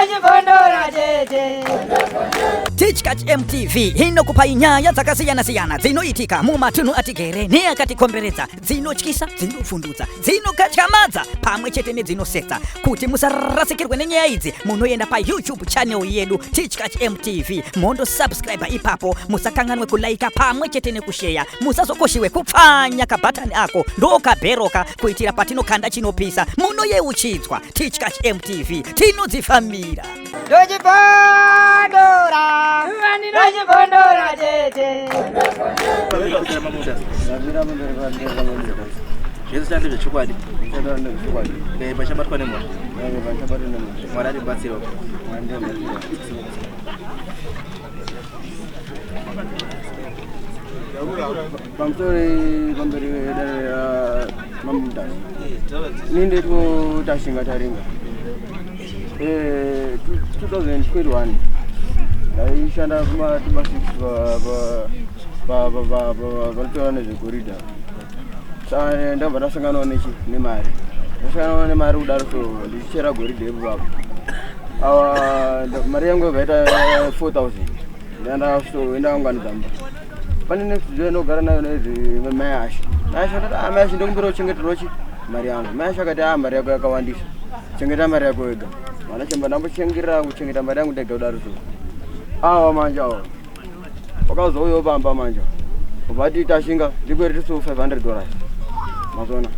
Ndochibondora chete. Tichkach MTV inokupai nyaya dzakasiyana-siyana dzinoitika mumatunhu atigere neakatikomberedza, dzinotyisa, dzinopfundutsa, dzinokatyamadza pamwe chete nedzinosetsa. Kuti musarasikirwe nenyaya idzi, munoenda paYouTube channel yedu Tichkach MTV mondosubscribe ipapo. Musakanganwe kulaika pamwe chete nekusheya. Musazokoshiwe kupfanya kabhatani ako ndokabheroka kuitira patinokanda chinopisa munoyeuchidzwa. Tichkach MTV tinodzifambira. Ndochibondora. Ndochibondora chete. Zvese chande zvechokwadi. Pachabatwa nemhosva. Mwari atibatsirawo. Pamusoro pamberi dare ramambo Mutasa. Ini nditwo Tashinga Taringa. 2021 ndaishanda kumatumba 6 panotora nezvegoridhe. Saka ndabva ndasanganawo nechi nemari. Ndasanganawo nemari kudaro so ndichichera goridhe ipapo. Awa mari yangu yobva yaita 4000. Ndaunganidza mba. Pane next day ndogara nayo noizvi mai Ashe. Mai Ashe ndati ah mai Ashe ndokumbira uchengeterwa chi mari yangu. Mai Ashe akati ah mari yako yakawandisa. Chengeta mari yako wega. Mwana chemba ndambochengera kuchengeta mari yangu ndega kudaro so. Awa manje awa. Wakazouya pamba manje. Vati tashinga ndikweretiso $500. Mazona.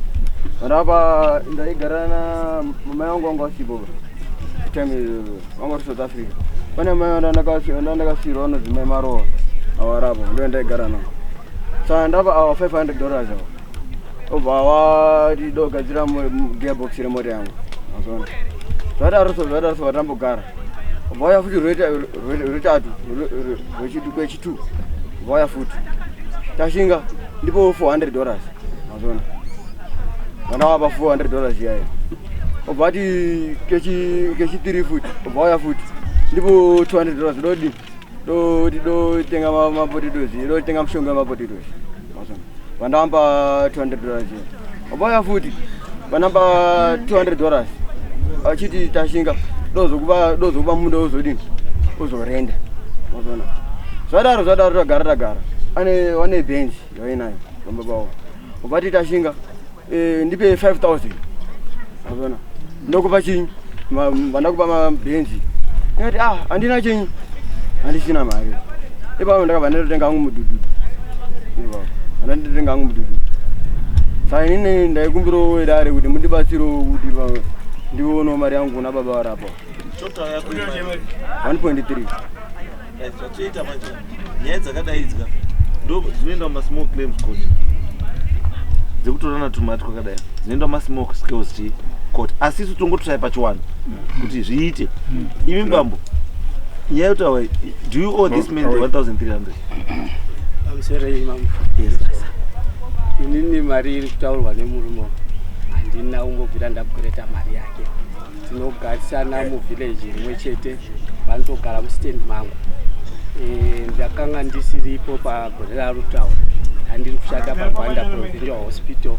Ndapa ndaigara na mama yangu wanga wasipo. Time wanga uri South Africa. Pane mai ndandakasiyirwa vanonzi mai Marowa awarapo ndo ndaigara navo. Saka ndapa awa $500 awa. Obva wati dogadzira gearbox remota yangu. Mazona. Zvadaro so zvadaro so vatambogara. Obva wauya futi rwetatu rwechitu. Obva wauya futi. Tashinga ndipo $400. Mazona. Vandawapa $400 iyayo. Obva ati kechi 3 futi. Obva wauya futi. Ndipo $200 dodi. Doti dotenga mapotatoes, dotenga mushonga wemapotatoes. Mazona. Vandawapa $200 iya. Obva wauya futi. Vanamba $200. Achiti tashinga dozokupa munda uzodini uzorenda. Mazona. Zvadaro zvadaro tagara tagara. Ane wane bench yainayo pamba pawo. Ubati tashinga ndipe 5000. Mazona. Ndokupa chinyi? Vandakupa mabhenzi. Ndikati ah handina chinyi. Handisina mari. Ipapo ndakabva ndatotenga hangu mudhudhudhu. Ipapo. Ndatotenga hangu mudhudhudhu. Saka inini ndaikumbirawo dare kuti mundibatsirewo kuti ndionewo mari yangu kuna baba varapa. Total yako imari. 1.3. Zvatoita manje nyaya dzakadai idzi ndo dzinoenda mumasmall claims court dzekutorana tumati kwakadai dzinoenda mumasmall scales chi court asi isu tongotsvaya pachiwano kuti zviite. Imi mbambo, nyaya yotaura, do you owe this man the 1300? Pamusoro mambo. Yes. Inini mari iri kutaurwa nemurume handina kumbobvira ndakwereta mari yake. Tinogarisana muvhileji rimwe chete, vanotogara mustendi mangu. Ndakanga ndisiripo pagore rarutaura, handiri kushanda paGwanda Provincial Hospital.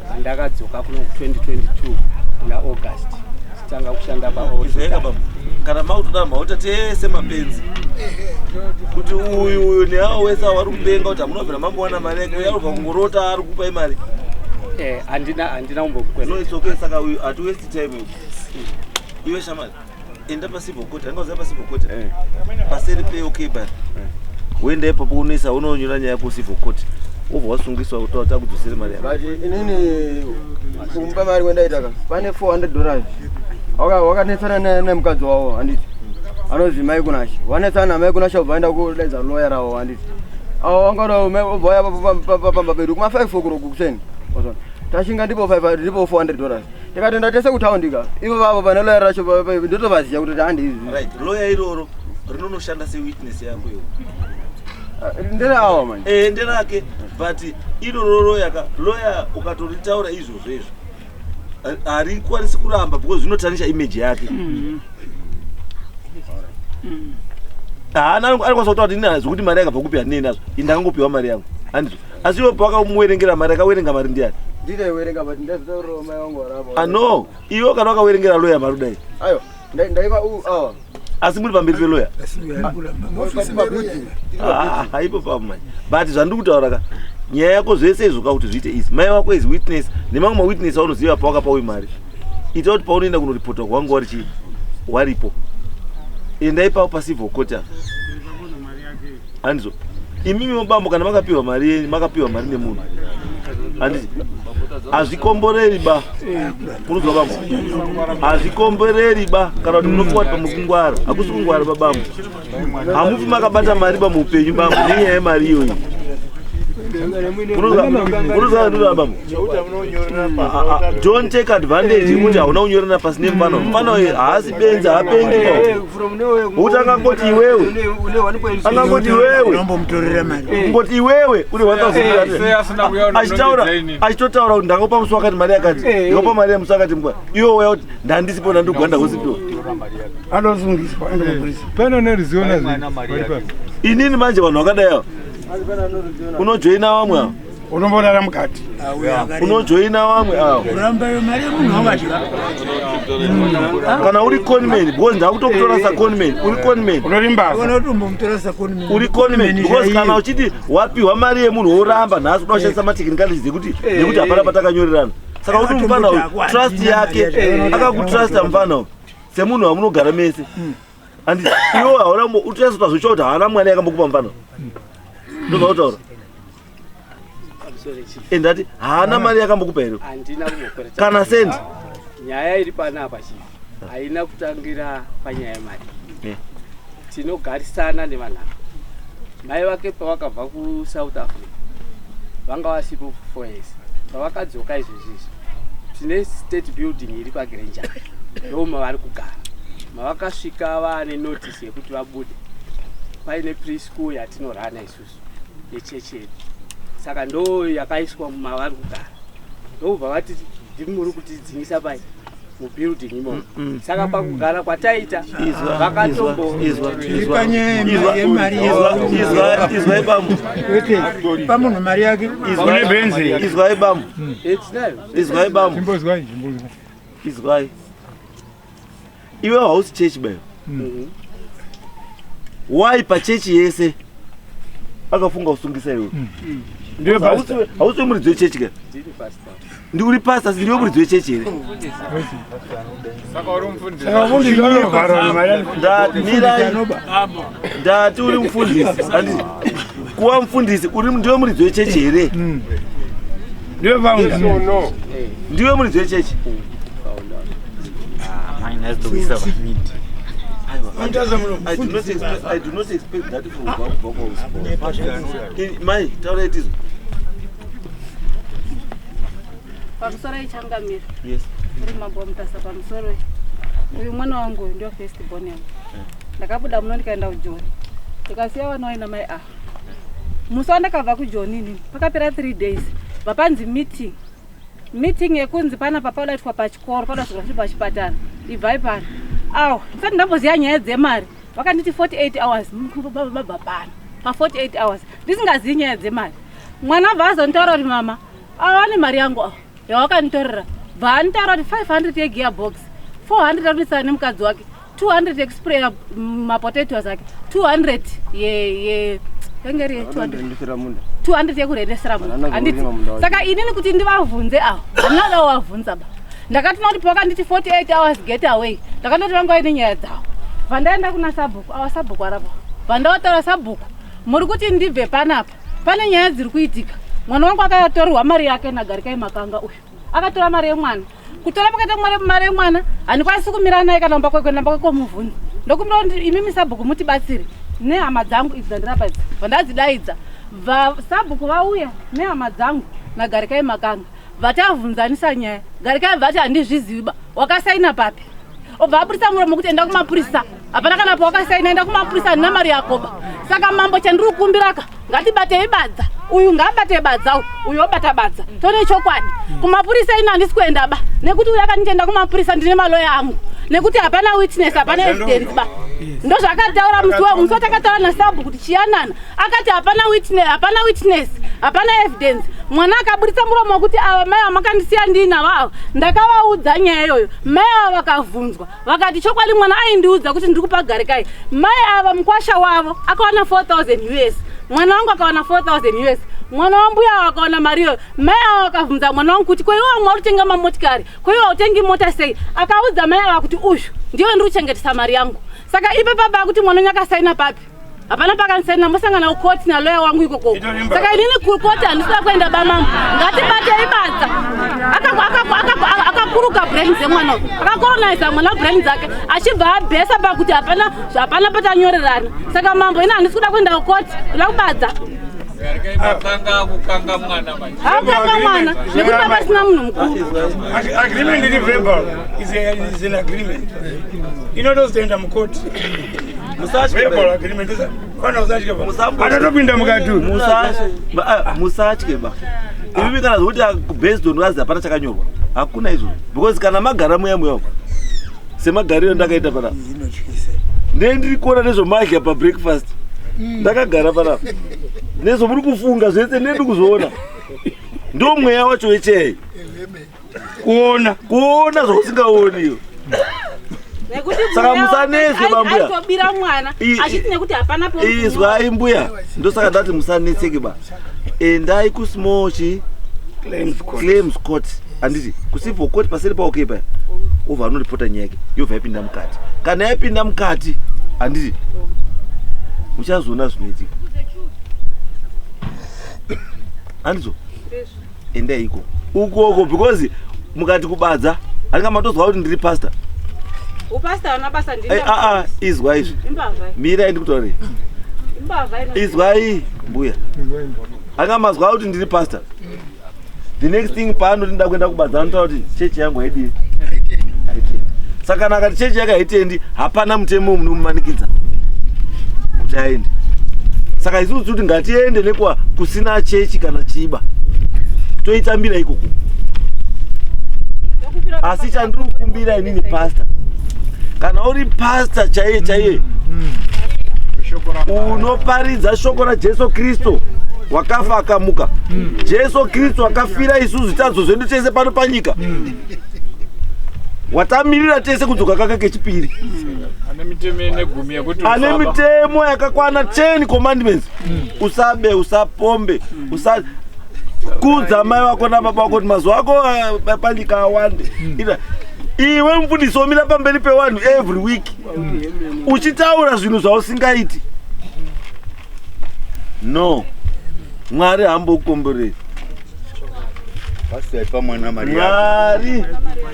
Pandakadzoka kuno 2022 muna August tanga kushanda. Izvaika baba, kana makutoda mauta tese mapenzi kuti uyu uyu neavo wese avo vari kupenga kuti hamunobvira mambowana mari yake, uyu arikubva kungorota ari kupai mari. Handina kumbokukwera. No, it's okay. Saka uyu hati waste time uyu. Iwe shamari, enda pacivil court, anga uziva pacivil court paseri peOK Bar, woenda ipapo unoisa unonyora nyaya kucivil court, wobva wasungiswa kuti takudzosere mari yako. But inini kumupa mari kwendaitaka pane $400 wakanetsana nemukadzi wavo, handiti anonzi mai Kunashe. Wanetsana namai Kunashe, ubva aenda kudaidza loya ravo, handiti avo vangada ubva waya pamba pedu kuma 5 o'clock kuseni. Wazona. Tashinga ndipo 5 ndipo $400. Tikatoenda tese kutaundika ivo vavo pane loya racho ndotovaziva kuti handi izvi. Right, loya iroro rinonoshanda sewitness yako iwo. Nderawo manje. Nderake, but iroro loya ka loya ukatoritaura izvozvo izvo harikwanisi kuramba because zvinotanisha image yake. Haana anokwanisa kutaura kuti ini zvekuti mari yakabva kupi handinei nazvo, ini ndakangopiwa mari yangu, handizvo? Asi iwe pawakamuwerengera mari, akawerenga mari ndiani? Nditaiwerenga, but ndazotaurirawo mai vangu varapo. Ah, no, iwe kana wakawerengera loya mari kudai Aiwa. Ndaiva awa. Asi muri pamberi peloya. Ah, ipo papo manje. But zvandiri kutaura ka, nyaya yako zvese izvo ka kuti zviite easy. Mai wako is witness nemamwe mawitness aunoziva pawakapa uyu mari. Ita kuti paunoenda kunoripota kwangu wari chii? Waripo. Enda ipapo pacivil court apa. Handizvo. Imimi bambo kana makapiwa mari yenyu, makapiwa mari nemunhu. Handiti? Hazvikomboreri ba. Unozwa bambo? Hazvikomboreri ba kana kuti munopuwa kuti pamukungwara. Hakusi kungwara ba bambo. Hamufi makabata mari ba muupenyu bambo nenyaya yemari iyoyi. Unozwa ndinoda bambo? Don't take advantage yekuti hauna kunyorana pasi nemufana. Mufana uyu haasi benzi, haapengi ba. Kuti angangoti iwewe. Angangoti iwewe. Unombomutorera mari. Kungoti iwewe une 1000 Sei asina kuuya unonongedza achitaura inini? achitotaura kuti ndakakupa musi wakati mari yakati ndakakupa mari yemusi wakati mngwa iwe wauya kuti ndandisipo ndandigwanda hospital. Anosungiswa ende mapurisa. Pano neruzivo nazvo. Inini manje vanhu vakadai ava unojoina vamwe ava. Unomborara mukati. Unojoina vamwe ava. Urambayo mari yemunhu wakadya. Kana uri conman because ndakutokutora saconman, uri conman. Unori mbavha. Unotombomutora saconman. Uri conman because kana uchiti wapiwa mari yemunhu woramba nhasi kuda kushandisa matechnicalities ekuti nekuti hapana patakanyorerana. Saka kuti mufana uyu trust yake akakutrusta mufana uyu semunhu wamunogara mese. Handiti iwe hauna utoyasota zvocha kuti haana mwana yakambokupa mufana uyu. Ndozvautaura. Pamusoro chief. Endati haana mari yakambokupa here? Handina kumbokwereta. Kana sendi. Nyaya iri panapa chief haina kutangira panyaya yemari. Tinogarisana nevanhu ava. Mai vake pavakabva kuSouth Africa vanga vasipo for 4 years. Pavakadzoka izvezvi izvi tine state building iri paGranger ndo mavari kugara. Mavakasvika vaane notice yekuti vabude paine preschool yatinorana isusu yechechi yedu, saka ndo yakaiswa mavari kugara. Ndobva vati ndimuri kutidzingisa pai mubuilding imomo. Saka pakugara kwataita vakatombo Izwai bambo. Pamunhu mari yake. Izwai benzi. Izwai bambo. Tinayo. Izwai bambo. Chimbozwai, chimbozwai. Izwai. Iwe hausi chechi bayo. Why pachechi yese akafunga kusungisa iwe? Ndiwe pastor. Hausi muridzi wechechi ka? Ndiri pastor. Ndi uri pastor asi ndiwe muridzi wechechi here? Saka uri mufundisi. Saka mufundisi anovharwa nemari. Ndati mirai. Ndati uri mufundisi. Handiti kuva mufundisi uri ndiwe muridzi wechechi here? Ndiwe founder. No. Ndiwe muridzi wechechi. I do not expect that from Baba. Mai, taura itizo. Pamusoro ichangamira. Yes. Uri mambo Mutasa pamusoro. Uyu mwana wangu uyu ndio first born yangu. Ndakabuda muno ndikaenda kuJoni. Ndikasiya vana vaina mai ava. Musi wandakabva kuJoni inini pakapera 3 days. Vapanzi meeting. Meeting yekunzi panapa pauda kuitwa pachikoro, pauda kuitwa futi pachipatara. Ibvai pano. Awo, ndisati ndamboziva nyaya dzemari. Vakanditi 48 hours mabva pano. Pa 48 hours ndisingazivi nyaya dzemari. Mwana abva azonditaura kuti mama, awane mari yangu awo yawakanditorera. Bva anditaura kuti 500 yegearbox, 400 arikuisana nemukadzi wake, 200 yekuspraya mapotatoes ake, 200 ye yange iri ye 200 Ndisira munda. 200 yekurendesera munhu. Havana Handiti. kurima munda wacho. Saka inini kuti ndivavhunze avo, handina kuda kuvavhunza ba. Ndakati noti pavakanditi 48 hours get away, ndakandoti vanga vaine nyaya dzavo. Bva ndaenda kuna sabhuku, awa sabhuku arapo. Bva ndavataura sabhuku, muri kuti ndibve panapa, pane nyaya dziri kuitika. Mwana wangu akatorerwa mari yake naGarikai Makanga uyu. Akatora mari yemwana. Kutora pakaita mari yemwana, handikwanisi kumira naye kana kumba kwake, kuenda kumba kwake komubvunza. Ndokumbira kuti imimi sabhuku mutibatsire nehama dzangu idzi dzandirapa idzi. Bva ndadzidaidza. Bva sabhuku vauya nehama dzangu naGarikai Makanga. Vatavhunzanisa nyaya. Garikai bva ati handizvizivi ba. Wakasaina papi? Obva aburisa muromo kuti enda kumapurisa. Hapana kana pawakasaina, enda kumapurisa, handina mari yako ba. Saka mambo chandiri kukumbiraka, ngatibatei badza. Uyu ngaabate badza uyu, uyu obata badza. Tone chokwadi. Kumapurisa ino handisi kuenda ba. Nekuti uyu akanditi enda kumapurisa ndine maloya angu. Nekuti hapana witness, hapana evidence ba. Ndozvakataura musi wa musi watakataura nasabhu kuti chiyanana, akati hapana witness, hapana witness, hapana evidence. Mwana akaburitsa muromo wekuti ava mai vamakandisiya ndiinavo ava, ndakavaudza nyaya iyoyo. Mai ava vakavhunzwa vakati chokwadi mwana aindiudza kuti ndiri kupa Garikai. Mai ava mukwasha wavo akawana 4000 US, mwana wangu akawana 4000 US, mwana wambuya ava akawana mari iyoyo. Mai ava vakavhunza mwana wangu kuti koiwa mwa kutenga mamotikari, koiwa utengi mota sei? Akaudza mai ava kuti uyu ndiyo ndiri kuchengetesa mari yangu. Saka ipe papa kuti mwana wenyu akasaina papi? Hapana pakandisaina. Mosangana kukoti naloya wangu ikoko. Saka inini kukoti handisida kuenda bamambo. Ngatibatei badza. Akakuruka brain dzemwana uyu, akakoloniza mwana brain dzake, achibva abhesa pakuti hapana hapana patanyorerana. Saka mambo, ini handisi kuda kuenda kukoti, ndoda kubadza. Makanga kukanga mwana manje. Akukanga mwana nekuti papasina munhu mukuru. Agreement iri verbal is an agreement inotozoenda mukoti. Verbal agreement fana usatye ba atatopinda mukati. Musatye ba ivimi kana zvokuti based on vazi hapana chakanyorwa, hakuna izvozvo, because kana magara muya muya uko semagariro ndakaita panapa, ndee ndiri kuona nezvomadya pabreakfast ndakagara panapa, nezvomuri kufunga zvese ndee kuzviona. Ndo mweya wacho wechei. Kuona. Kuona zvausingaoniyo. Nekuti Saka mweya musanetswe, bambuya. Aitobira mwana achiti nekuti hapana Izwai mbuya, ndosaka ndati musanetseke ba. Endai kusmall chi claims court, handiti? Kucivil court paseri paOK paya, obva anoripota nyaya yake, yobva yapinda mukati. Kana yapinda mukati, handiti, muchazoona zvinoitika, handizvo? Endai iko ukoko, because mukati kubadza handinga matozwa kuti ndiri pastor. Upasta hauna basa. Eh, ah, ah, izwa izvi. Imbavha. Mirai ndikutaurei. Imbavha. Izwai mbuya, anga mazwa kuti ndiri pastor, the next thing paanoti nda kuenda kubadza, anotaura kuti chechi yangu haidii, haitendi. Saka kana akati chechi yake haitendi, hapana mutemo munomumanikidza kuti aende. Saka isusu kuti ngatiende nekwa kusina chechi kana chiba, toitambira ikoko. Asi chandiri kukumbira inini, pastor, kana uri pastor chaiye chaiye unoparidza shoko raJesu Kristu wakafa akamuka, Jesu Kristu akafira isusu zvitadzo zvedu tese pano panyika, watamirira tese kudzoka kake kechipiri. Ane mitemo ine gumi yekuti Ane usaba. mitemo yakakwana 10 commandments: usabe, usapombe, usa kudza mai vako nababa vako kuti mazuva ako panyika awande. Ita iwe mufundisi womira pamberi pevanhu every week uchitaura zvinhu zvausingaiti, no, Mwari haambokukomboreri. Pastor, ipa mwana mari yake. Mwari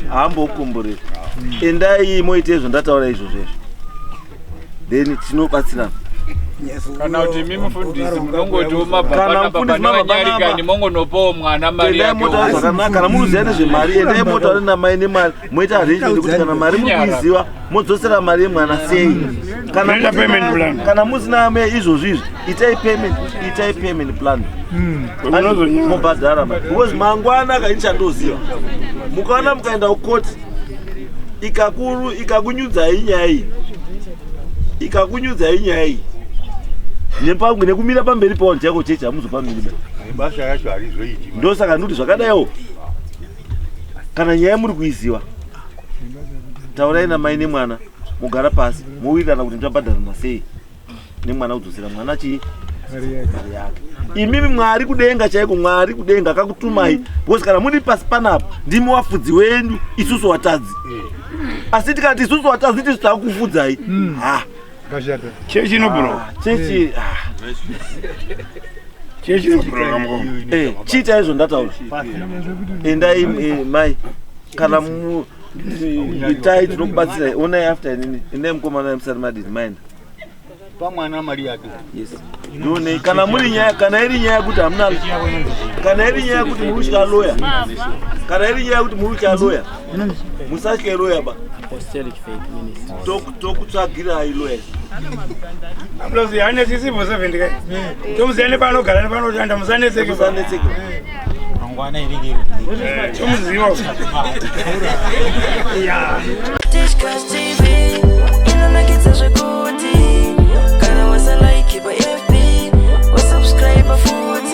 haambokukomboreri. Endai moite izvo ndataura izvozvo izvo, then tinobatsirana. Kana kuti imi mufundisi munongotiwo mabva Kana panapa mufundisi pane mabva vanyarikani, panapa. mongonopawo mwana mari Endai yake. motaura zvakanaka. Kana muruziva nezvemari, endai motaura namai nemari, moita arrangement kuti kana mari muri kuiziva, modzosera mari yemwana sei. Kana Moita payment plan. Kana musina izvozvo izvi, itai payment, itai payment plan. Unozonyara. Mobhadhara mari, because mangwana kaini chandoziva, mukaona mukaenda kukoti, ikakuru ikakunyudzai nyaya iyi, ikakunyudzai nyaya iyi nekumira pamberi pavanhu chaiko chechi, hamuzopamiri ba. Basa racho harizoiti. Ndosaka ndikuti zvakadaiwo, kana nyaya muri kuiziva, taurai namai nemwana, mugara pasi, mowirirana kuti muchabhadharana sei nemwana, kudzosera mwana chii, mari yake. Imimi Mwari kudenga chaiko, Mwari kudenga akakutumai, because kana muri pasi panapa ndimi wafudzi wenyu, isusu watadzi. Asi tikati isusu watadzi tisu takufudzai, ha. Kashata. Chechi inobhuroka. Chechi, ah. Chechi inobhuroka mukoma. Chiita izvo ndataura. Endai, mai, kana itai tinokubatsirai. Onai after inini, endai mukomana, musati madini maenda. Pamwana mari yake. Yes, ndionei kana muri nyaya, kana iri nyaya yekuti hamuna, kana iri nyaya yekuti muri kutya loya, kana iri nyaya yekuti muri kutya loya, musatye loya ba. Apostolic Faith Ministry. Tokutsvagirai loya. Amunoziva ane civil servant kai, tomuziva nepaanogara nepanoshanda, musanetseke. Musanetseke. Mangwana inenge iri. Tomuziva. Tichkach TV. Inonakidza zvekuti kana wasalike paFB, wasubscribe futi.